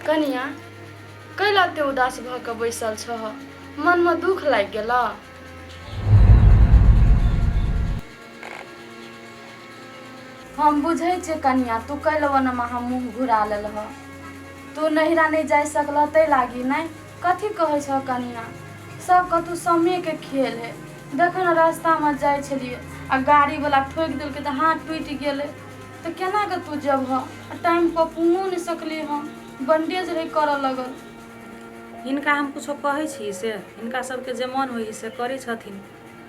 कनिया कैला एते उदास भऽ कऽ बैसल छह मनमे दुख लागि गेलऽ हम बुझै छियै कनिया तू कैला ओनामे अहाँ मुँह घुरा लेलह तू नैहरा नहि जाय सकलह ताहि लागी नहि कथी कहै छह कनिया सब कतहु समयके खेल है देख ने रास्तामे जाइ छलियै आ गाड़ीवला ठोकि देलकै तऽ हाथ टूटि गेलै तऽ केना कऽ तू जेबह आ टाइमपर पुंगो नहि सकली हम बंडेज रहै करऽ लगल हिनका हम कुछो कहै छी से हिनका सबके जे मन होइ से करै छथिन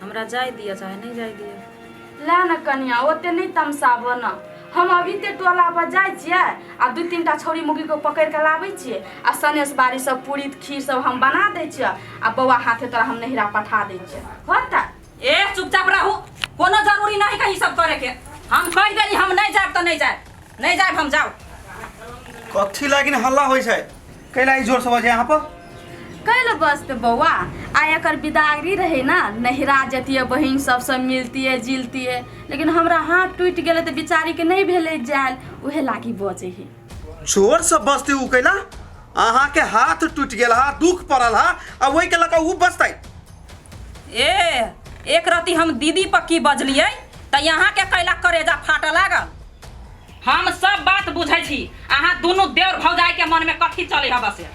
हमरा जाय दिअ चाहे नहि जाय दिअ ला ने कनिया ओते नहि तमसाबऽ ने हम अभी ते टोला पर जाइ छियै आ दू तीन टा छौड़ी मुगी के पकड़ि के लाबै छियै आ सनेस बारी सब पूरी खीर सब हम बना दै छियै आ बौआ हाथे तोरा हम नैहरा पठा दै छियै होतै ए चुपचाप रहू कोनो जरूरी नहीं कहीं सब करे के हम कह देली हम नहीं जायब तो नहीं जायब नहीं जायब हम जाओ कथी लागिन हल्ला होइ छै कैला ई जोर से बजे यहाँ पर कैल बसते बौआ आ एकर बिदागरी रहे ना नैहरा जतियै बहिन सबसँ मिलतियै जिलतियै लेकिन हमरा हाथ टूटि गेलै तऽ बिचारीके नहि भेलै जायल उहे लागी बजै है जोर से बजते उ कैला अहाँ के हाथ टूटि गेल हा दुख पड़ल हा आ ओहि के लऽ कऽ उ बजतै ए एक रति हम दीदी पर की बजलियै तऽ यहाँ के कैला करेजा फाटऽ लागल हम सब बात बुझै छी अहाँ दुनू देवर भौजाई के मन में कथी चले हबा से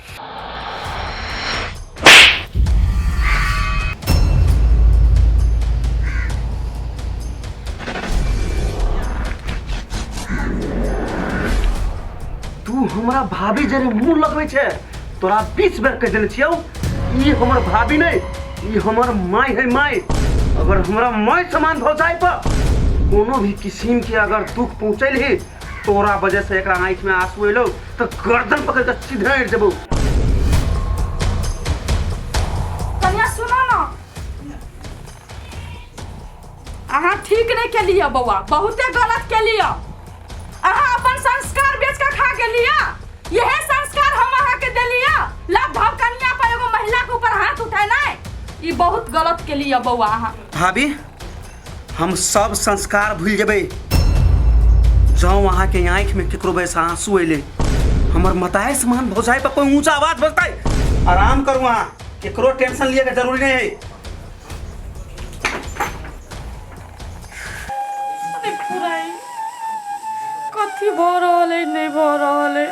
तू हमरा भाभी जरे मुंह लगबै छै तोरा 20 बेर कहि देने छियौ ई हमर भाभी नहीं ई हमर माय है माय अगर हमरा माय समान भौजाई पर कोनो भी किस्म के अगर दुख पहुँचल ही तोरा वजह से एकरा आँखि में आंसू एलो तो गर्दन पकड़ के सीधे अड़ि देबौ कनिया सुनो ना अहाँ ठीक नहीं केलिए बौआ बहुते गलत केलिए अहाँ अपन संस्कार बेच के खा गेलिए यहे संस्कार हम अहाँ के देलिए ला धब कनिया पर एगो महिला के ऊपर हाथ उठेनाइ ई बहुत गलत केलिए बौआ अहाँ भाभी हम सब संस्कार भूल जेबै जँ अहाँके आँखिमे केकरो वजहसँ आंसू अयलै हमर मताए समान भौजाई पर कोई ऊंचा आवाज बजतै आराम करू अहाँ केकरो टेंशन लिए के जरूरी नहीं है अरे पुराई कथी भऽ रहल है नहि भऽ रहल है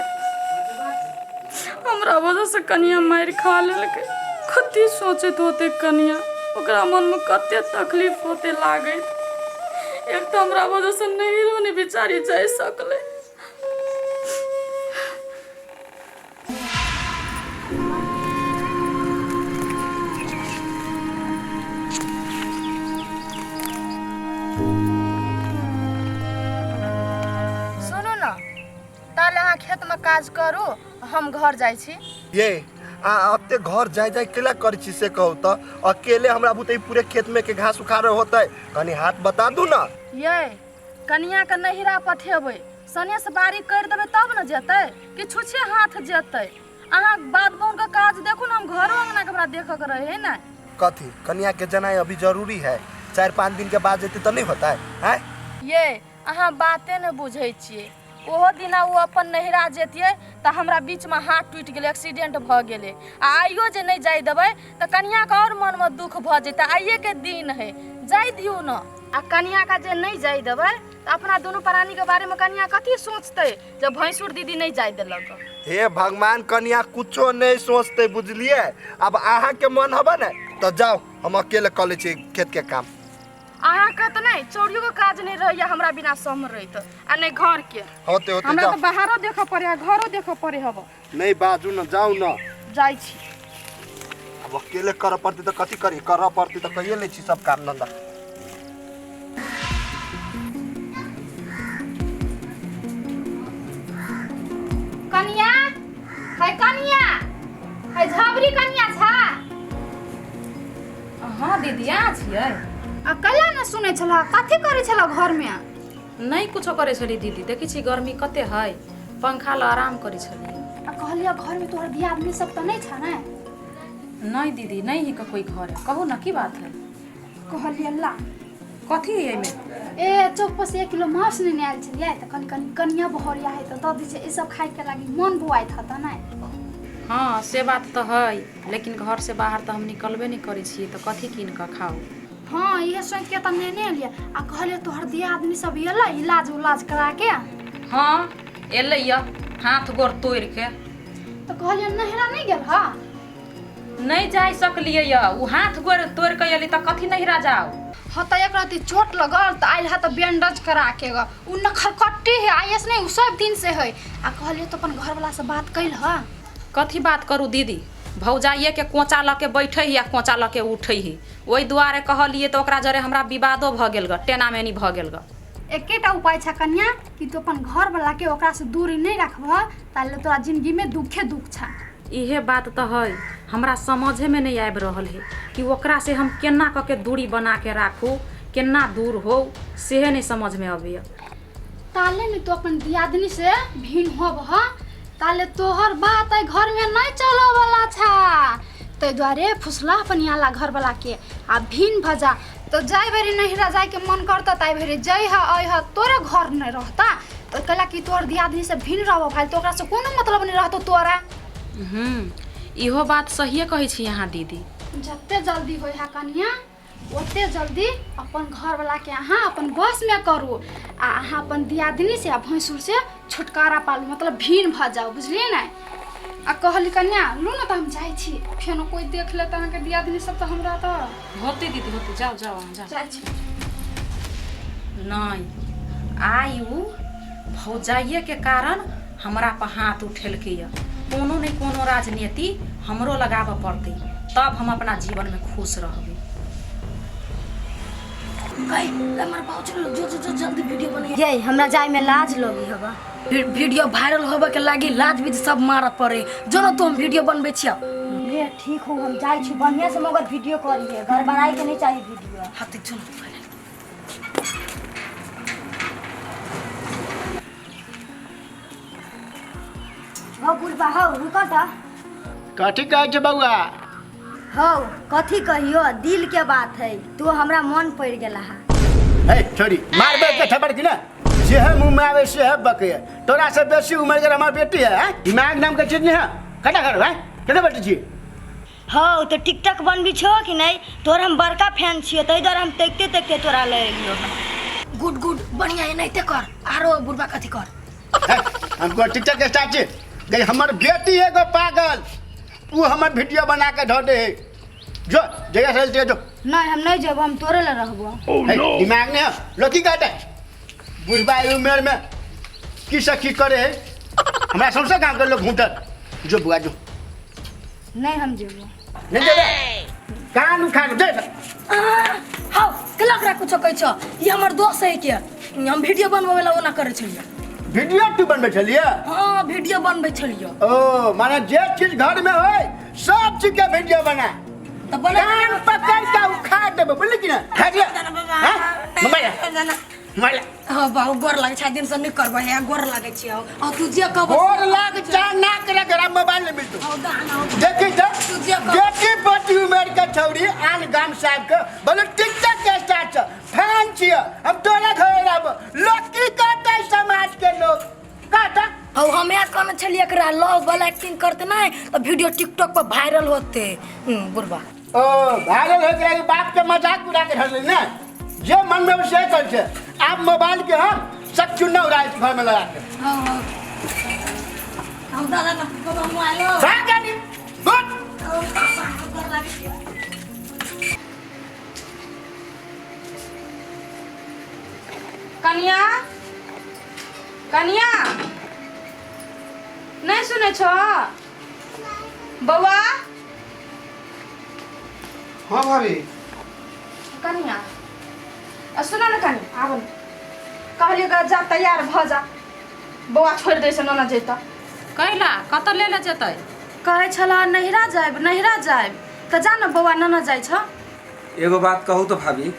हमरा वजहसँ कनिया मारि खा लेलकै कथी सोचैत होतै कनिया ओकरा मनमे कते तकलीफ होतै लागैत एक तऽ हमरा वजहसँ नैहरो नहि बेचारी जाइ सकलै सुनू ने ताले अहाँ खेतमे काज करू हम घर जाइ छी ये आ एते घर जाय जाय केला करै छी से कहू तऽ अकेले हमरा बुते ई पूरे खेत में के घास उखाड़े होतै कनी हाथ बता दू ना ये कनियाके नैहरा पठेबै सनेस बारी करि देबै तब ने जेतै कि छुछे हाथ जेतै अहाँ बात बहुके काज देखू ने हम घरो अङ्गनाके हमरा देखऽके रहै ने कथी कनिया के जनाई अभी जरूरी है 4-5 दिन के बाद जेतै तऽ नहीं होतै हैं ये अहाँ बाते नहि बुझै छियै ओहो दिना ओ अपन नैहरा जैतियै तऽ हमरा बीचमे हाथ टूटि गेलै एक्सीडेंट भऽ गेलै आ आइयो जे नहि जाय देबै तऽ कनियाके आओर मनमे दुख भऽ जेतै आइएके दिन है जाय दियौ ने आ कनियाके जे नहि जाय देबै तऽ अपना दुनू प्राणीके बारेमे कनिया कथी सोचतै जे भैंसुर दीदी नहि जाय देलक हे भगवान कनिया कुछो नहीं सोचते बुझलिए अब अहाँ के मन हबे ने तो जाओ हम अकेले कर ले छी खेत के काम अहाँके तऽ नहि चोरियोके काज नहि रहैया हमरा बिना सम्हरैत आ नहि घरके होते होते हमरा जाओ तऽ बाहरो देखऽ पड़े आ घरो देखऽ पड़े हब नहीं बाजू न जाओ न जाइ छी अब अकेले करऽ पड़तै तऽ कथी करी करऽ पड़तै तऽ कहिए लै छी सब काम धंधा कनिया है कनिया है झबरी कनिया छा हाँ दीदी अहाँ छियै आ कला ने सुनै छला कथी करै छला घरमे नहि कुछो करै छली दीदी देखै छी गर्मी कते है पंखा लऽ आराम करै छली आ कहलियै घरमे तोहर दियादनी सब तऽ नहि छ ने नहि दीदी नहि ही कोई घर है कहू ना की बात है कहलियै ला कथी है एहिमे? ए चौक पर से 1 किलो मांस नेने आयल छलियै तऽ कनि कनि कनिया बहरिया है तऽ दऽ दै छै, ई सब खायके लागी मन बुआइत हत नहि? हाँ से बात तऽ है, लेकिन घर से बाहर तऽ हम निकलबे नहि करै छियै, तऽ कथी कीन कऽ खाउ? हाँ, इहे सोचि के तऽ नेने एलियै। आ कहलियै तोहर दियादनी सब एलै इलाज उलाज करा के? हाँ एलै यऽ हाथ गोर तोड़ि के। तऽ कहलियै नहिरा नहि गेल हा? नहि जाय सकलियै यऽ, ओ हाथ गोर तोड़ि के एली तऽ कथी नहिरा जाउ? हाँ तऽ एक राति चोट लगल तऽ आयल हा तऽ बैंडेज करा के ग। उ नखरकट्टी है, I S नहीं, उ सब दिन से है। आ कहलियै तो अपन घरवाला से बात कैल हा? कथी बात करू दीदी? भौजाइएके कोचा लऽ के बैठे ही आ कोचा लऽ के उठै ही। ओहि दुआरे कहलियै तऽ ओकरा जरे हमरा विवादो भऽ गेल ग, टेना मेनी भऽ गेल ग। एकेटा उपाय छै कन्या, कि तू अपन घरवाला के ओकरा से दूरी नहीं रखबह ताले तोरा जिंदगी में दुखे दुख छा। इहे बात तऽ है, हमरा समझेमे नहि आबि रहल है कि ओकरा से हम केना कऽ के दूरी बना के राखू, केना दूर हो, सेहे नहि समझमे अबैया। ताले में तू अपन दियादनी से भिन्न होबह ताले तोहर बात एहि घर में नहीं चलो वाला छा। ताहि दुआरे फुसला अपन आला घरवाला के आ भिन्न भऽ जा, तो जाय बेरी नहिरा जाय के मन करता ताहि बेरी जइह अइह, तोरे घर नहीं रहता। तो कहला कि तोहर दियादनी से भिन्न रहबह भाई, तो ओकरा से कोनो मतलब नहीं रहतो तोरा। इहो बात सहिए कहै छी अहाँ दीदी। जते जल्दी होइ है कनिया ओते जल्दी अपन घरवाला के अहाँ अपन बस में करू आ अहाँ अपन दियादनी से आ भैंसुर से छुटकारा पालू, मतलब भिन्न भऽ जाउ, बुझलियै ने? आ कहली कन्या लू ने तऽ हम जाइ छी, फेनो कोइ देख लेत अहाँके दियादनी सब तऽ हमरा तऽ होते दीदी होते, जाओ जाओ अहाँ जाओ। जाइ छी। नहि, आइ उ भौजाइएके कारण हमरा पर हाथ उठेलकै यऽ। कोनो ने कोनो राजनीति हमरो लगाबऽ पड़तै, तब हम अपना जीवनमे खुश रहबै। जो जो जो जल्दी वीडियो बना। ये हमरा जाय में लाज लगी हवा। वीडियो वायरल होबे के लागी लाज भी सब मारऽ पड़े। जो ना तू, हम वीडियो बनबै छियै। ले ठीक हो, हम जाय छी। बढ़िया से मगर वीडियो करिए, गड़बड़ाई के नहीं चाहिए वीडियो। हाँ तो जो ना। हो बुढ़बा, हो रुको तो। कथी कहै छै बौआ? हो कथी कहियो, दिल के बात है, तू हमरा मन पड़ गेला हा। हे छोरी, मारबे के थप्पड़ की ना, जे है मुंह में आवे से है बके। तोरा से बेसी उम्र के हमार बेटी है, हैं? दिमाग नाम के चीज नहीं है। कटा करो हैं, केना बेटी छी? हो तो टिकटॉक बनबी छो कि नहीं? तोर हम बड़का फैन छियो, तै दुआरे हम देखते देखते तोरा ले एलियो। गुड गुड, बढ़िया, एनाहिते कर। आरो बुढ़बा कथी कर? हैं? हमको टिकटॉक स्टार छी गई, हमर बेटी एगो पागल, उ हमर वीडियो बना के धऽ दे है। जो जगह से जो। नहीं, हम नहीं जेबो, हम तोरे ले रहबो। हे, दिमाग नहीं है लोकी कहते बुढ़बा एहि उम्र में की से की करे है, हमरा सौंसे गाँव के लोग घूटत। जो बुआ जो। नहीं, हम जेबो। नहीं जेबे, कान उखाड़ दे। हाउ केला ओकरा कुछो कहै छौ? ई हमर दोस्त है के, हम वीडियो बनबै ला ओना करै छलियै। वीडियो तू बनबै छलियै? हाँ, वीडियो बनबै छलियै। ओ माने जे चीज घर में होय सब चीज के वीडियो बना तऽ बना। कान पकड़ के उखाड़ देबो, बुझली कि ना? खा लिया हाँ? मोबाइल ला, मोबाइल ला। हाँ बाबू, गोर लागै छै, दिन से नहि करबै है, गोर लागै छै। आ तू जे कहबो। गोर लाग जा, नाक रगड़ा मोबाइल नहीं मिलतो। हौ दाना हौ। देखी तो तू जे कह। बेटी बटी उमेर के छौरी आन गाम साहब के बोले टिकटॉक के स्टार छ, फैन छिय हम, तोरा घर आब, लोग की कहते, समाज के लोग कहता। हौ, हम याद कहने छलियै एकरा लव वाला एक्टिंग करते नहीं तऽ वीडियो टिकटॉक पर वायरल होते। बुढ़बा। ओ वायरल हो गया, बाप के मजाक उड़ा के धरले ना, जे मन में से कर छे। आप मोबाइल के हम सब चुन्ना उड़ा घर में लगा के। हौ हौ हौ दादा ना बाबा मोबाइल भाग जानी गुड। हौ बाबा, गोर लागै छै। कनिया, कनिया, नहि सुनै छौ बौआ? हाँ भाभी। कनिया आ सुन ने कनि, आब ने कहलियै ग, जा तैयार भऽ जा, बौआ छोड़ि दै से ननद जैतऽ। कैला, कतऽ ले ले जेतै? कहै छलऽ नैहरा जायब, नैहरा जायब, तऽ जा ने बौआ, ननद जाइ छऽ। एगो बात कहू तऽ भाभी,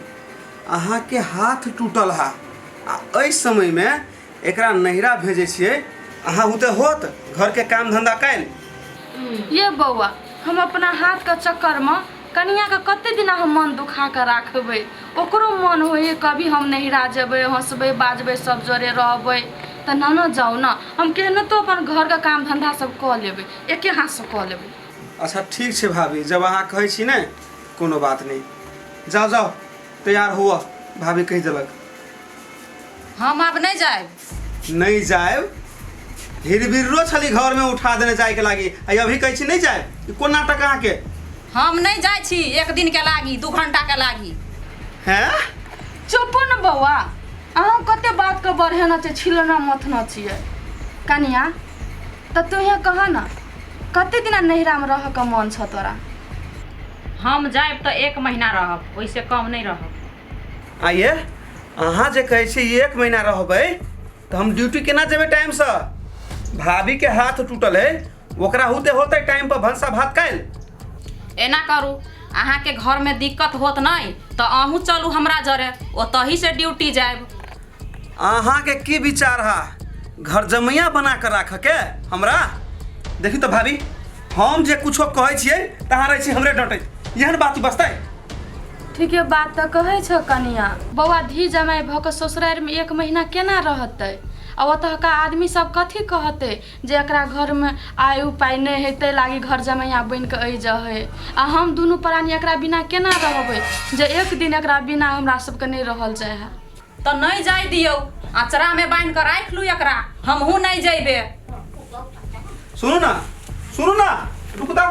अहाँके हाथ टूटल हा आ एहि समयमे एकरा नैहरा भेजै छियै, अहाँ उते होत घरके काम धंधा काल्हि? ये बौआ, हम अपना हाथके चक्करमे कनियाके कते दिना हम मन दुखा कऽ राखबै ओकरो मन होइए कभी हम नैहरा जेबै हँसबै बाजबै सब जरे रहबै तऽ न जाउ ने हम केहनतो अपन घरके काम धन्धा सब कऽ लेबै एके हाथसँ कऽ लेबै। अच्छा ठीक छै भाभी, जब अहाँ कहै छी ने कोनो बात नहि, जाउ जाउ तैयार हुअ, भाभी कहि देलक। हम आब नहि जायब। नहि जायब? हिरबिर्रो छली घर में उठा देने जाय के लागी, आ अभी कहै छी नहि जायब, ई कोन नाटक अहाँके? हम नहि जाइ छी एक दिन के लागी, 2 घंटा के लागी। हैं? चुपू ने बौआ, अहाँ कते बात के बढ़ेना छै, छिलना मथना छियै। कनिया तऽ तोहे कह न, कते दिना नैहरामे रहऽ के मन छ तोरा? हम जायब तऽ 1 महीना रहब, ओहिसँ कम नहि रहब। आइए अहाँ जे कहै छी 1 महीना रहबै तऽ हम ड्यूटी केना जेबै टाइमसँ? भाभीके हाथ टूटल है, ओकरा होते होते टाइम पर भनसा भात काल्हि। एना करू, अहाँके घरमे दिक्कत होत नहि तऽ अहूँ चलू हमरा जरे, ओतहिसँ ड्यूटी जायब। अहाँके की विचार है घर जमैया बना के राख के हमरा? देखी तो भाभी, हम जे कुछो कहै छियै तऽ अहाँ रहै छी हमरे डटैत, एहन बात बसतै? ठीके बात तऽ कहै छ कनिया। बौआ धी जमाइ भऽ कऽ ससुरारिमे 1 महीना केना रहतै? आ ओतहका आदमी सब कथी कहतै जे एकरा घरमे आय उपाय नहि है ताहि लागी घर जमैया बनि कऽ अइ जहै, आ हम दुनू प्राणी एकरा बिना केना रहबै जे एक दिन एकरा बिना हमरा सबके नहि रहल जाइ है। तऽ नहि जाय दियौ, अचरामे बान्हि कऽ राखि लू एकरा, हमहूँ नहि जयबै। सुनू ना, सुनू ना, रुकू तऽ।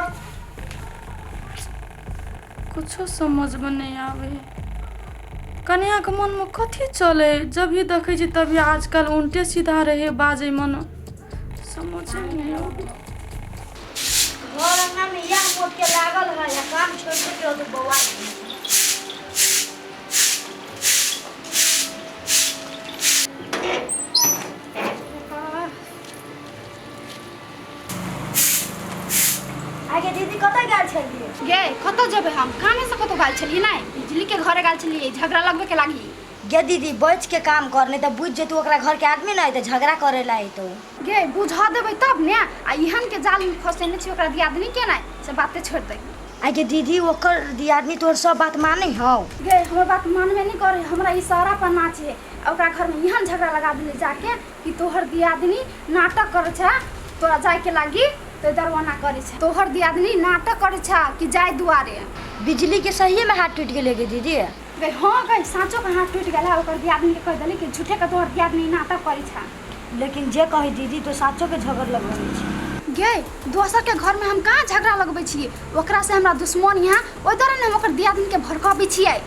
कुछो समझमे नहि आबै है कनियाके मनमे कथी चलै, जब भी देखै छी तभी आजकल उल्टे सीधा रहै बाजै मन, समझे नहि आबै। घर अंगना में इएह मोट के लागल है आ काम छोड़ छोड़ के ओतऽ बौआ। आगे दीदी कतऽ गेल छलियै? गे कतऽ जेबै हम, कामे से कतौ गेल छलियै नहि, बिजली के घरे गेल छलियै झगड़ा लगबे के लागी। गे दीदी बच के काम कर, नहीं तऽ बुझ जेतू ओकरा घर के आदमी नहीं तऽ झगड़ा करे ला अयतौ। गे बुझा देबै तब ने, आ एहन के जाल में फंसेने छी ओकरा दियादनी के नहि से बाते छोड़ि दै। आगे दीदी ओकर दियादनी तोहर सब बात मानै हौ? गे हमर बात मानबे नहीं करे, हमरा इशारा पर नाचे, आ ओकरा घर में एहन झगड़ा लगा देले जाके कि तोहर दियादनी नाटक करै छै तोरा जाय के लागी तो दरवाना करै छै, तोहर दियादनी नाटक करै छै कि जाय दुआरे। बिजली के सही में हाथ टूटि गेलै गे दीदी? गे हाँ गई साँचो के हाथ टूटि गेलै, ओकर दियादनी के कहि देली कि झूठे के तोहर दियादनी नाटक करै छै। लेकिन जे कही दीदी तो साँचो के झगड़ लगबै छै। गे दोसर के घर में हम कहाँ झगड़ा लगबै छियै, ओकरा से हमरा दुश्मन यहाँ, ओहि दुआरे ने हम ओकर दियादनी के भड़कबै छियै।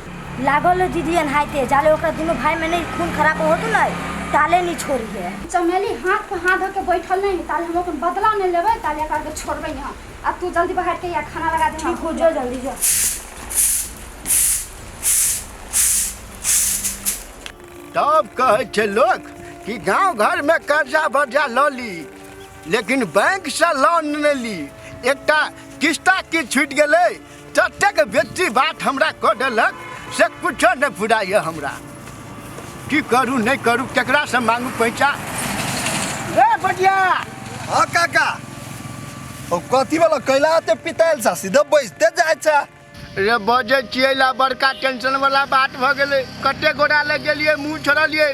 लागल दीदी एनाहिते जाले ओकरा दुनू भाई में नहीं खून खराब होतू नहीं ताले नहीं छोड़िए। चमेली हाथ पर हाथ धऽ के बैठल नहीं ताले हम अपन बदला नहीं लेबै, ताले एकरा के छोड़बै नहीं हम। आ तू जल्दी बाहर के या खाना लगा दे। ठीक हो जो जल्दी जो। तब कहै छै लोक कि गांव घर में कर्जा वर्जा लऽ ली, लेकिन बैंक से लोन नहि ली। एकटा किस्ता की छूटि गेलै, ततेक बेसी बात हमरा कऽ देलक से कुछो नहि फुराइए हमरा। की करू नहि करू, केकरासँ मांगू पैसा? रे बटिया। हाँ काका, ओ कथी वाला कैला ते पितायल सा सीधा बैसते जाय छा। रे बजै छियै ला बड़का टेंशन वाला बात भऽ गेलै। कते गोरा लग गेलियै, मुँह छोड़लियै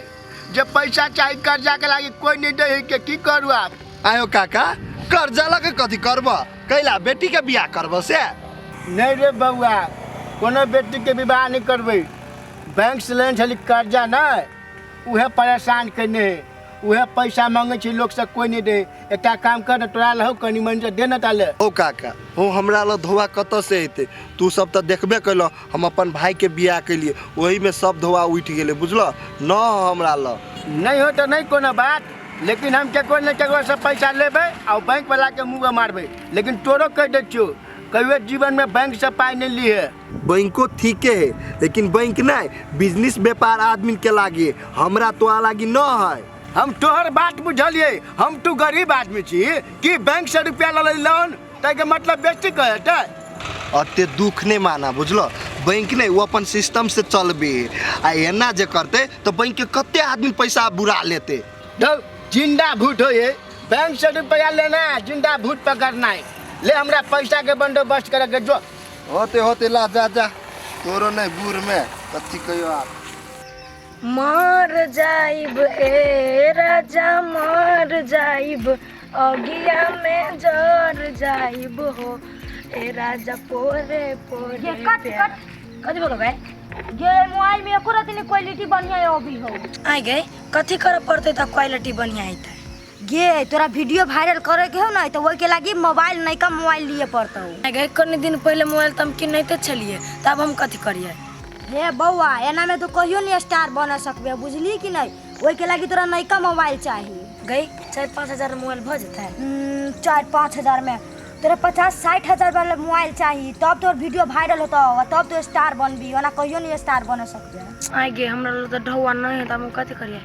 जे पैसा चाही कर्जा के लागी, कोई नहीं दै है के, की करू आब? आयो काका, कर्जा लऽ के कथी करब? कैला बेटी के बियाह करब से? नहीं रे बउआ, कोनो बेटी के विवाह नहीं करबै। बैंक से लेने छली कर्जा नहीं, उहे परेशान केने है, उहे पैसा मांगे छी लोग से, कोई नहीं दे। एकटा काम कर न, तोरा लहौ कनी मनी से दे न ताले। ओ काका, हो हमरा ल धोआ कतऽ से अयतै? तू सब तऽ देखबे कैल, हम अपन भाई के बियाह केलिए, ओही में सब धोआ उठि गेलै बुझल न हमरा ल। नहीं हो तो नहीं कोनो बात, लेकिन हम केकरो ने केकरो से पैसा लेबै आ बैंक वाला के मुँह में मारबै। लेकिन तोरो कहि दै छियौ, कहियो जीवन में बैंक से पाई नहीं ली है। बैंको ठीके है, लेकिन बैंक नहीं बिजनेस व्यापार आदमी के लागे, हमरा तो लागी न है। हम तोहर बात बुझलिए, हम तू गरीब आदमी छी कि बैंक से रुपया लऽ लेली लोन, ताहिके मतलब बेइज्जती कहते। अते दुख नहीं माना बुझल, बैंक नहीं वो अपन सिस्टम से चलबे, आ एना जे करते तो बैंक के कते आदमी पैसा बुरा लेते। धौ, जिंदा भूत हो ये, बैंक से रुपया लेना है, जिंदा भूत पकड़ना है। ले हमरा पैसा के बंदोबस्त करे के जो। होते होते ला जा जा तोरो नहीं बूढ़ में कथी कहियो आप। मर जाइब ए राजा मर जाइब, अगिया में जर जाइब हो ए राजा पोरे पोरे। ये कट कट कथी बोलो गए? ये मोबाइल में एको रति क्वालिटी बढ़िया अभी हो। आइ गए कथी करे पड़ते त क्वालिटी बढ़िया आइते? गे तोरा वीडियो वायरल करे के हो ना तो वही के लागी मोबाइल नयका मोबाइल लिए पड़तौ। आइ गए कनी दिन पहले मोबाइल त हम किनैते छलिए, तब हम कथी करिए? हे बौआ एना में तो कहियो नहीं स्टार बन सकबे, बुझली कि नहीं? वही के लागी तोरा नयका मोबाइल चाहिए। गई 4-5 हजार मोबाइल भ जेतै? 4-5 हजार में तोरा 50-60 हजार वाला मोबाइल चाहिए, तब तोर वीडियो वायरल होतौ, तब तो स्टार बनबी, ओना कहियो नहीं स्टार बन सकबे। आइ गे हमरा लग त ढौआ नहीं है त हम कथी करिए?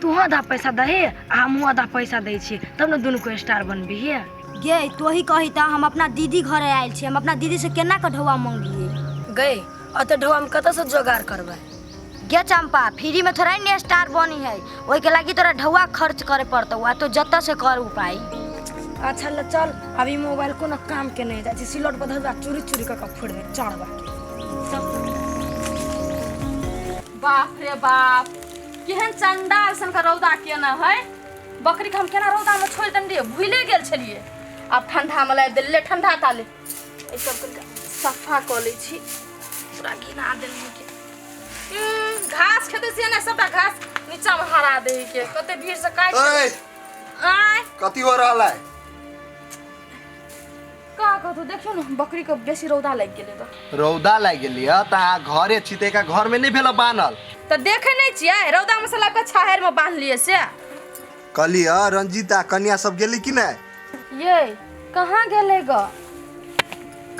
तू आधा पैसा दही आ हमहूँ आधा पैसा दै छियै, तब ने दुनू को स्टार बनबी। गे तोही कही त हम अपना दीदी घरे आयल छी, हम अपना दीदी से केना के ढौआ मंगिए? गई अते ढौआ हम कतऽ से जोगाड़ करबै? गे चंपा फ्री में थोड़ा नहीं स्टार बनी है, ओहि के लागी तोरा ढौआ खर्च करे पड़तौ, आ तो जतऽ से कर उपाय। अच्छा ल चल, अभी मोबाइल कोनो काम के नहीं जाइ छै, सिलौट पर धरबा चूरी चूरी कऽ के फोड़ि दे चाड़बा के। बाप रे बाप केहन चंडाल सन का रौदा केना है। बकरी के हम केना रौदा में छोड़ देने रहिए, भूले गेल छलिए। आब ठंडा में लाबि देलिए, ठंडा ताले एहि सब कनिका सफा कऽ लै छी, पूरा घिना देलकै के। घास खेतै से ने सबटा घास नीचा में हरा दे के, कते भीड़ से काटि। आय कथी हो रहल है? का कहतौ देखियौ ने बकरी के बेसी रौदा लागि गेलै। तऽ रौदा लागि गेलै त अहाँ घरे छी त एका घर में नहीं भेल बान्हल? तऽ देखे नहीं छियै रौदा में से लाबि कऽ छाहरि में बान्हलियै से। कहलियै रंजीता कन्या सब गेली कि नहीं? ये कहाँ गेलै ग?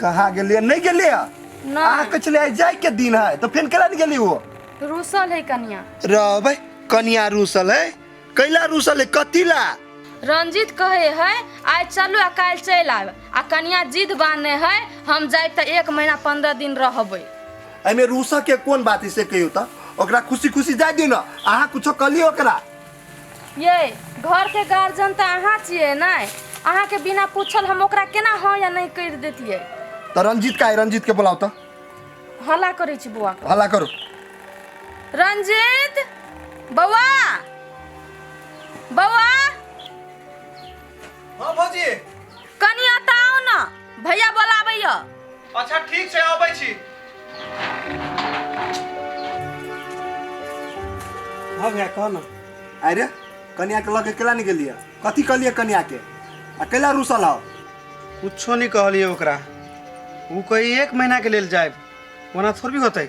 कहाँ गेलियै? नहीं गेलियै? अहाँ कहै छलियै आइ जाय के दिन है, तऽ फेर केना नहीं गेली वो? रूसल है कन्या। रहबै कन्या रूसल है? कैला रूसल है? कथी ला? रंजीत कहे है आइ चलू आ काल्हि चलि आयब, आ कन्या जिद बान्हे है हम जायब तऽ 1 महीना 15 दिन रहबै। एहिमे रूसऽ के कोन बात है से कहियौ तऽ? ओकरा खुशी खुशी जाय दियौ ने, अहाँ कुछो कहलियै ओकरा? ये घर के गार्जियन तऽ अहाँ छियै ने, अहाँ के बिना पूछल हम ओकरा केना हाँ या नहीं करि देतियै? तऽ रंजीत का है, रंजीत के बोलाउ तऽ। हल्ला करै छी बौआ के। हल्ला करू। रंजीत बौआ, बौआ। हाँ भौजी। कनी एतऽ आउ ने, भैया बोलाबैया। अच्छा ठीक छै अबै छी। हाँ भैया कह ना। अरे कन्या के लऽ के केला नहीं गेलियै? कथी कहलियै कन्या के आ कैला रूसल हौ? कुछो नहीं कहलियै ओकरा, उ कही 1 महीना के लेल जायब, ओना थोड़बी होतै।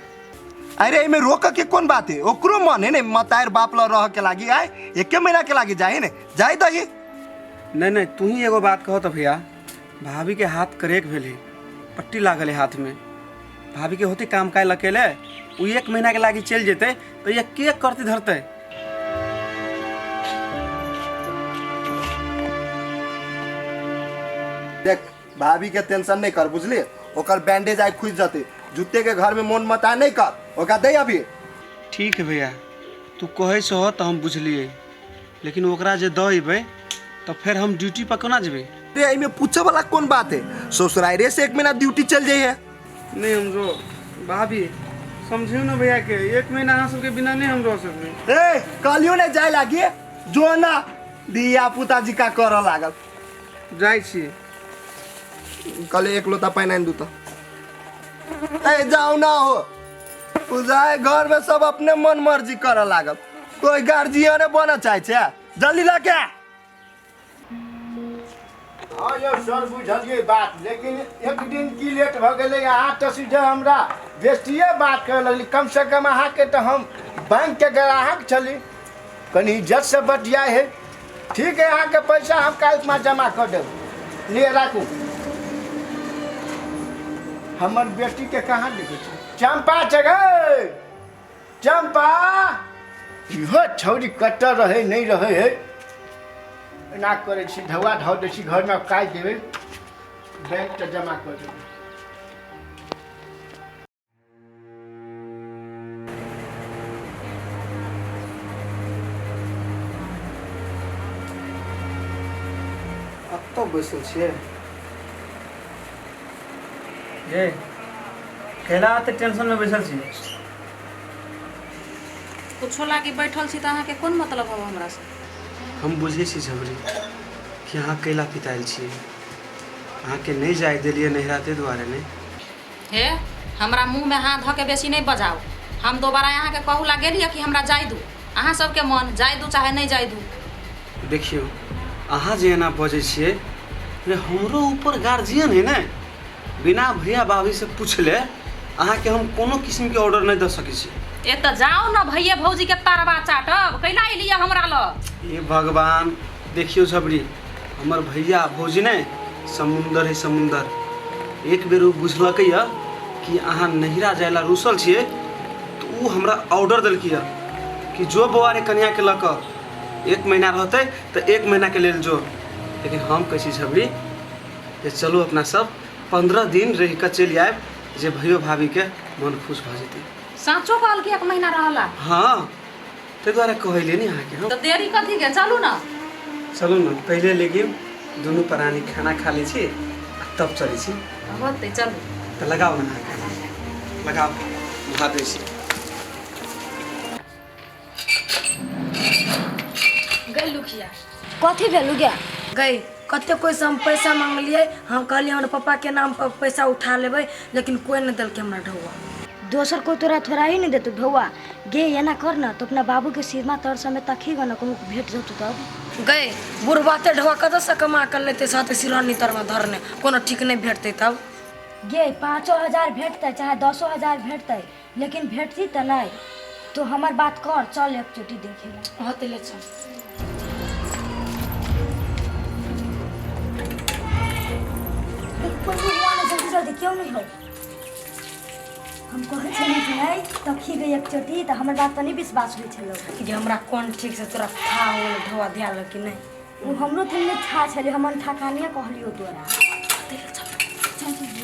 अरे एहिमे रोकऽ के कोन बात है? ओकरो मन है ने मतार बाप लग रह के लागी, आय 1 महीना के लागी जाए ने, जाय दही। नहीं नहीं तू ही एगो बात कहो तो भैया, भाभी के हाथ करेक भेल है, पट्टी लागल है हाथ में, भाभी के होते काम काज अकेले, उ 1 महीना के लागी चलि जेतै तो ये के करती धरतै? देख भाभी के टेंशन नहीं कर बुझलिए, ओकर बैंडेज आइ खुजि जतै, जूते के घर में मोन मता नहीं कर, ओकरा दे अभी। ठीक है भैया तू कहै छहो तऽ हम बुझलियै, लेकिन ओकरा जे दऽ अयबै तऽ फेर हम ड्यूटी पर कोना जेबै? रे एहिमे पूछे वाला कोन बात है? ससुरारे से 1 महीना ड्यूटी चल जाइए। नहीं हमरो भाभी समझियौ ने भैया के, 1 महीना अहाँ सबके बिना नहीं हम रह सकबै। ए कहलियो ने जाय लागी, जो ना धिया पुता जी का करऽ लागल। जाइ छी। कहले 1 लोटा पानि आनि दू तऽ। ए जाओ ना हो, बुझाए घर में सब अपने मन मर्जी करऽ लागल, कोई गार्जियन बनऽ चाहै छै। जल्दी लऽ के आ। हाँ यौ सर बुझलियै बात, लेकिन एक दिन की लेट भऽ गेलै। अहाँ तऽ सीधे हमरा बेसिए बात करऽ लगली, कम से कम अहाँके तऽ हम बैंकके ग्राहक छली, कनी इज्जतसँ बतियाइ है। ठीक है अहाँके पैसा हम काल्हि जमा कऽ देब, लिए राखू। हमर बेटीके कहाँ देखै छी? चंपा छै गै, चंपा। इहो छौरी कतऽ रहै नहि रहै है, एना करै छी धौआ धऽ दै छी घरमे, काटि देबै बैंक तऽ जमा कऽ देबै। कतऽ बैसल छियै? ए कैला एते टेंशन में बैसल छी? कुछो लागी बैठल छी तऽ अहाँके कोन मतलब हब हमरा से? हम बुझै छी झबरी कि अहाँ कैला पितायल छियै, अहाँके नहि जाय देलियै नैहरा ताहि दुआरे नहि। हे हमरा मुँहमे हाथ धऽ के बेसी नहि बजाउ। हम दोबारा अहाँके कहू ला गेलियै कि हमरा जाय दू? अहाँ सबके मन जाय दू चाहे नहि जाय दू। देखियौ अहाँ जे एना बजै छियै रे हमरो ऊपर गार्जियन है ने, बिना भैया भाभी से पूछले अहाँके हम कोनो किस्मके ऑर्डर नहि दऽ सकै छी। ए तऽ जाउ ने भैया भौजी के तरबा चाटब, कैला एलियै हमरा लग? हे भगवान, देखियौ झबरी हमर भैया भौजी ने समुन्दर है समुन्दर। एक बेर ओ बुझलकै यऽ कि अहाँ नैहरा जाय ला रूसल छियै तऽ ओ हमरा ऑर्डर देलकै यऽ कि जो बौआ रे कनियाके लऽ कऽ एक महीना रहतै तऽ एक महीनाके लेल जो। लेकिन हम कहै छी झबरी जे चलू अपना सब 15 दिन रहि कऽ चलि आयब जे भैयो भाभीके मन खुश भऽ जेतै। साँचो कहलकै एक महीना रहला? हाँ ताहि दुआरे कहलियै ने अहाँके हम। तऽ देरी कथी के, चलू ने। चलू ने पहिले, लेकिन दुनू प्राणी खाना खा लै छी आ तब चलै छी। होतै चलू। तऽ लगाउ ने अहाँ खाना, लगाउ भात दै छी। गई लुखिया। कथी भेलू गे? गई कते कोइ से हम पैसा मांगलियै, हम कहलियै हमर पापा के नाम पर पैसा उठा लेबै, लेकिन कोइ नहि देलकै हमरा ढौआ। दोसर कोई तोरा थोड़ा ही नहीं देतौ ढौआ गे। एना कर न तो अपना बाबू के सिरमा तर समय तखी ग न कहूँ भेट जतौ तब। गई बुढ़बा ते ढौआ कतऽसँ कमा कऽ लेतै, साथे सिरहनी तरमे धरने कोनो ठीक नहि भेटतै तब। गे 5,000 भेटतै चाहे 10,000 भेटतै, लेकिन भेटती तऽ नहीं। तो हमर बात कर, चल एक चोटी देखे ला। होते ले चल। जल्दी जल्दी क्यों नहीं हो? हम कहै छलियै कि नहीं तखी गई एक चोटी, तऽ हमर बात पर नहीं विश्वास होइ छलौ। जे हमरा कोन ठीक से तोरा था हो गेलै ढौआ ध्यान कि नहि? ओ हमरो थोड़ी नहीं था छलै, हम अनठा कानिया कहलियो तोरा। चल चल।